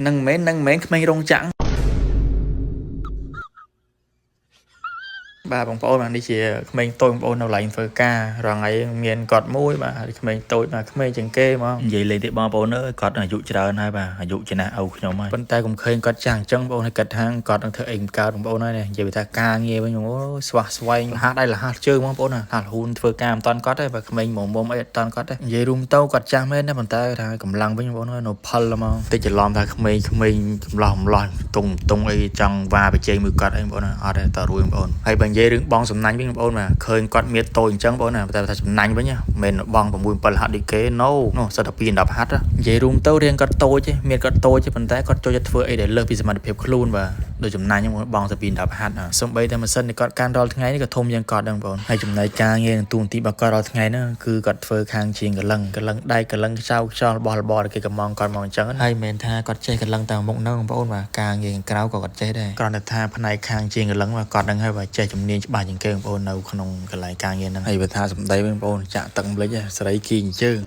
នឹងមិនមែននឹងមិនមែនក្មេងរោងចក្រ បាទបងប្អូនបាទនេះជាក្មេងតូចបងប្អូននៅកន្លែងធ្វើការរងថ្ងៃមានគាត់មួយបាទហើយក្មេងតូចបាទក្មេងជាងគេហ្មងនិយាយលេងទេបងប្អូនអើយគាត់អាយុច្រើនហើយបាទអាយុចំណាស់ឪខ្ញុំហើយប៉ុន្តែកុំឃើញគាត់ចាស់អញ្ចឹងបងប្អូនហើយគាត់ថាគាត់នឹងធ្វើអីមិនកើតបងប្អូនហើយនេះនិយាយពីថាការងារវិញអូយស្វះស្វែងលះដៃលះជើងបងប្អូនណាថាលហ៊ូនធ្វើការមិនតាន់គាត់ទេបាទក្មេងមុំមុំអីអត់តាន់គាត់ទេនិយាយរួមទៅគាត់ចាស់មែនណាប៉ុន្តែថាកម្លាំងវិញបងប្អូនហើយនៅផលហ្មងតិចច្រឡំថាក្មេងក្មេងកំឡោះកំឡោះតុងតុងអីចង់វ៉ាបជ័យមួយគាត់អីបងប្អូនណាអត់ទេតរួយបងប្អូនហើយបើនិយាយរឿងបងសំណាញ់វិញបងប្អូនបាទឃើញគាត់មានតូចអញ្ចឹងបងប្អូនណាតែថាសំណាញ់វិញណាមិនមែនបង6 7ហាត់ដូចគេ no នោះសិតតែ2 10ហាត់និយាយរួមទៅរៀងគាត់តូចទេមានគាត់តូចទេប៉ុន្តែគាត់ចូលចិត្តធ្វើអីដែលលើសពីសមត្ថភាពខ្លួនបាទដូចចំណាញ់ហ្នឹងបងតែ2 10ហាត់សំបីតែម៉ាស៊ីននេះគាត់កាន់រាល់ថ្ងៃនេះក៏ធំជាងគាត់ដែរបងប្អូនហើយចំណែកការងារនឹងទូនទីរបស់គាត់រាល់ថ្ងៃហ្នឹងគឺគាត់ធ្វើខាងជាងកលឹងកលឹងដែកកលឹងខ្ចៅខ្យល់របស់របរគេកំងគាត់មកអញ្ចឹងហើយមិនមែនថាគាត់ចេះកលឹងតែមុខហ្នឹងបងប្អូនបាទការងារខាងក្រៅក៏គាត់ចេះដែរគ្រាន់តែថាផ្នែកខាងជាងកលឹងបាទគាត់ហ្នឹងហើយបាទចេះជំនាញច្បាស់ជាងគេបងប្អូននៅក្នុងកន្លែងការងារហ្នឹងហើយបើថាសម្ដីវិញបងប្អូនចាក់ទឹកម្លិចសេរីគីអញ្ជើង